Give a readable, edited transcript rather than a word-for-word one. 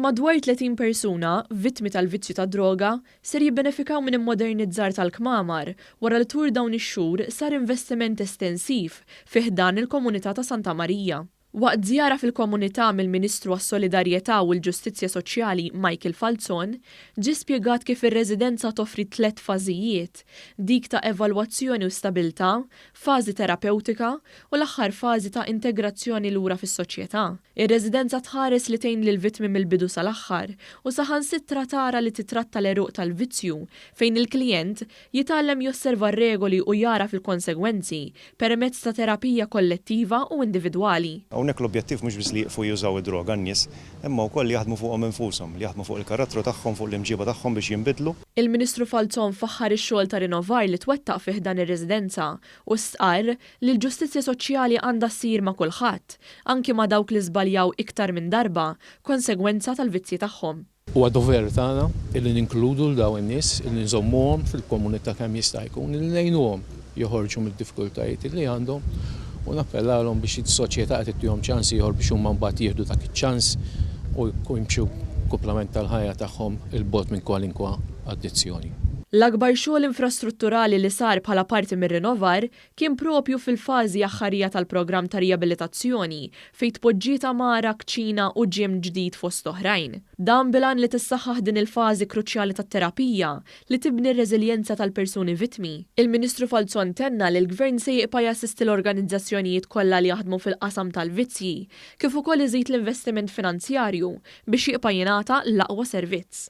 Madwar 30 persuna, vittmi tal-vizzju tad-droga, ser jibbenefikaw minn immodernizzar tal-kmamar wara li tul dawn ix-xhur sar investiment estensiv fi ħdan il-komunità ta' Santa Marija. Waqt żjara fil-komunità mill-Ministru għas-Solidarjetà u l-Ġustizzja Soċjali Michael Falzon, ġie spjegat kif ir-residenza toffri tlett fażijiet, dik ta' evalwazzjoni u stabilità, fażi terapewtika u l-aħħar fażi ta' integrazzjoni lura fis-soċjetà. Ir-residenza tħares li tgħin lill-vittmi mill-bidu sal-aħħar u saħansitra tara li titratta l-għeruq tal-vizzju fejn il-klijent jitgħallem josserva r-regoli u jagħraf il-konsegwenzi permezz ta' terapija kollettiva u individwali. Hawnhekk l-objettiv mhux biss li jieqfu jużaw id-droga n-nies, imma wkoll li jaħdmu fuqhom infushom, li jaħdmu fuq il-karattru tagħhom, fuq l-imġiba tagħhom biex jinbidlu. Il-Ministru Falzon faħħar ix-xogħol ta' rinnovar li twettaq fi ħdan ir-residenza u stqarr li l-ġustizzja soċjali għandha ssir ma' kulħadd, anki ma' dawk li żbaljaw iktar minn darba, konsegwenza tal-vizzji tagħhom. Huwa dover tagħna illi ninkludu 'l dawn in-nies, illi nżommuhom fil-komunità kemm jista' jkun, illi ngħinuhom joħorġu mid-diffikultajiet illi għandhom u nappellalhom biex is-soċjetà qed ittihom ċans ieħor biex huma mbagħad jieħdu dak iċ-ċans u jimxu kumplament tal-ħajja tagħhom 'il bogħod minn kwalinkwa addizzjoni. L-akbar xogħol infrastrutturali li sar bħala parti mir-rinnovar kien propju fil-fażi aħħarija tal-programm ta' rijabilitazzjoni fejn tpoġġiet għamara, kċina u gym ġdid fost oħrajn. Dan bil-għan li tissaħħaħ din il-fażi kruċjali tat-terapija li tibni r-reżiljenza tal-persuni vittmi. Il-Ministru Falzon tenna li l-Gvern se jibqa' jassisti l-organizzazzjonijiet kollha li jaħdmu fil-qasam tal-vizzji, kif ukoll iżid l-investiment finanzjarju biex jibqa' jingħata l-aqwa servizz.